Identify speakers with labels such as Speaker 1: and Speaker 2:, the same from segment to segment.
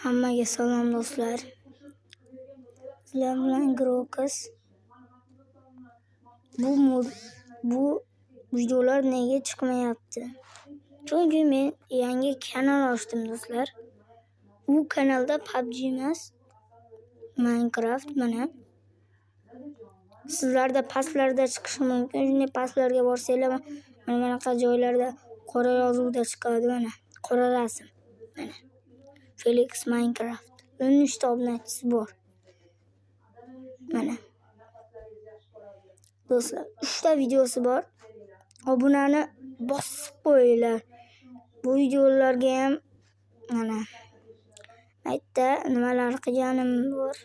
Speaker 1: Hammaga salom, do'stlar. Sizlar bilan Grokas. Bu videolar nega chiqmayapti? Chunki men yangi kanal ochdim, do'stlar. U kanalda PUBG emas, Minecraft mana. Sizlarda pastlarda chiqishi mumkin. Shunday pastlarga borsanglar, mana bunaqa joylarda qora yozuvda chiqadi mana. Qora rasm. Mana. Felix Minecraft. 13 ta obunachisi bor. Mana. Do'stlar, 3 ta videosi bor. Obunani bosib qo'yinglar. Bu videolarga ham mana aytda nimalar qilganim bor.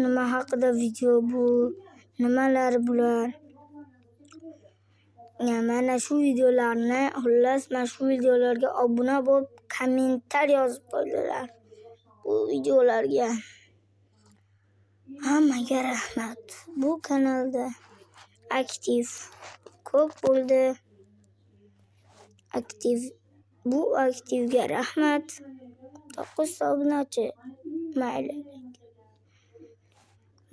Speaker 1: Nima haqida video bu? Nimalar bular? Mana shu videolarni, xullas, mana shu videolarga obuna bo'lib, kommentar yozib qo'yinglar. Bu videolarga. Hammaga rahmat. Bu kanalda aktiv ko'p bo'ldi. Aktiv, bu aktivga rahmat. 9 ta obunachi. Mayli.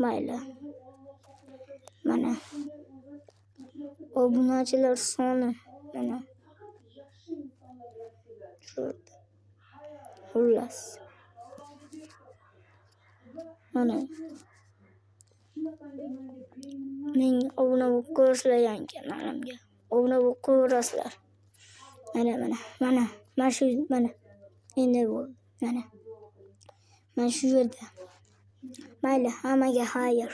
Speaker 1: Mayli. Mana. Obunachilar soni mana. Shu yerda. Xullas. Mana. Menga obuna bo'lib qo'yasizlar yangi kanalimga. Obuna bo'lib qo'yaverasizlar. Mana, mana, mana, mana shu, mana. Endi bo'ldi. Mana. Mana shu yerda. Mayli, hammaga xayr.